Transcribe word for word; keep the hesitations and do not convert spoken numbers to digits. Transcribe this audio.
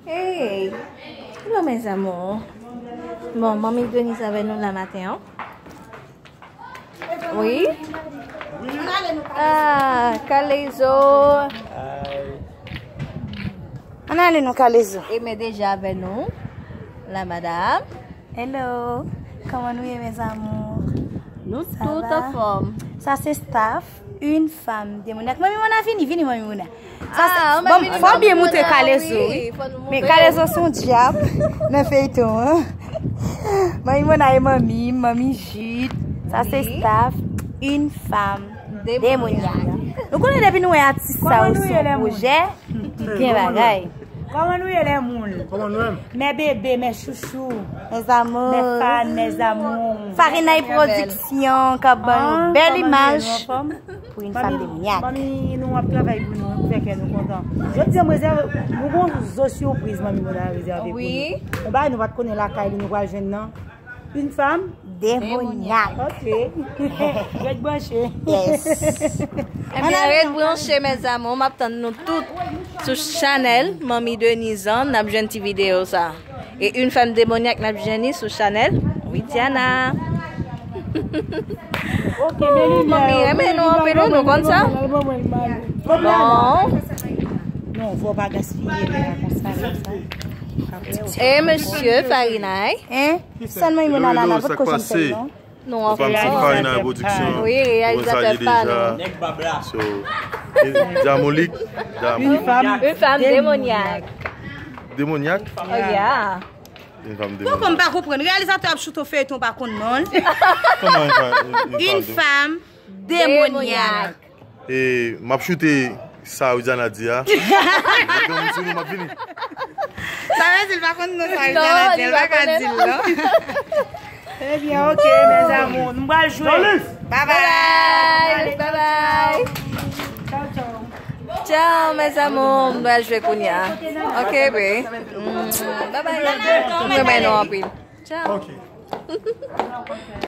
Hey, hello mes amours. Bon, manmi Denise avè nou la maten an. Wi. Ah, Kalezo. Ann ale non Kalezo. E men deja avè nou. La madam. Hello. Kòman nou ye mes amours? Nou tout anfòm. Sa se staff, une femme démoniaque. Manmi Mona vini, vini manmi Mona. Sa se, ah, bon, fò byen moutre Kalezo, wi. Men Kalezo se yon dyab nan feyton an. Manmi Mona e manmi, manmi Jit. Sa se staff, une femme démoniaque. Nou konnen depi nou wè atis sa yo sou pwojè, gen bagay. Kòman nou ye lè moun? Kòman nou menm? Mè bebe, mè chouchou. Mes amours. Mè fan, mes amours. Farinay Production k ap ban yon bèl imaj pou une femme démoniaque. Manmi, nou ap travay pou nou, pou fè kè nou kontan. Jodi a, mwen, nou gon zo sipriz manmi Mona rezève pou nou. Yon bagay nou pa t konnen lakay li, nou pral jwenn nan. Une femme? Démoniaque. Ok. Ret branche. Yes. Ebyen, ret branche mes amours, m ap tann nou tout sou chanèl Manmi Denise an, n ap jwenn ti videyo sa. E une femme démoniaque n ap jwenn li sou chanèl Widiana. Ok, men li manmi renmen nou anpil, nou konn sa. Bon. Non, fò pa gaspiye lè a konsa, konsa. E mesye Farinay. Hein? Sèlman yon nanana, potko janm fè l non. Nou anfòm. Farinay Production. Wi, reyalizatè pa nou. So, e, Diamolik. Une femme. Une femme démoniaque. Démoniaque? Oh yeah. Une femme démoniaque. Poko m pa konprann. Reyalizatè ap choute feyton pa konn non l. Kòman une femme, une femme démoniaque? E, m ap choute sa Widiana di a. Gen moun sou nou, m ap vini. Sa vle di l pa konn non sa Widiana di a, l pa ka di l non. Ebyen, ok, mes amours, nou pral jwe. Bye bye. Bye bye. Ciao, mes amours, nou pral jwe kounye a. Ok, babe. Mm, bye bye. M renmen nou anpil. Ciao. Ok.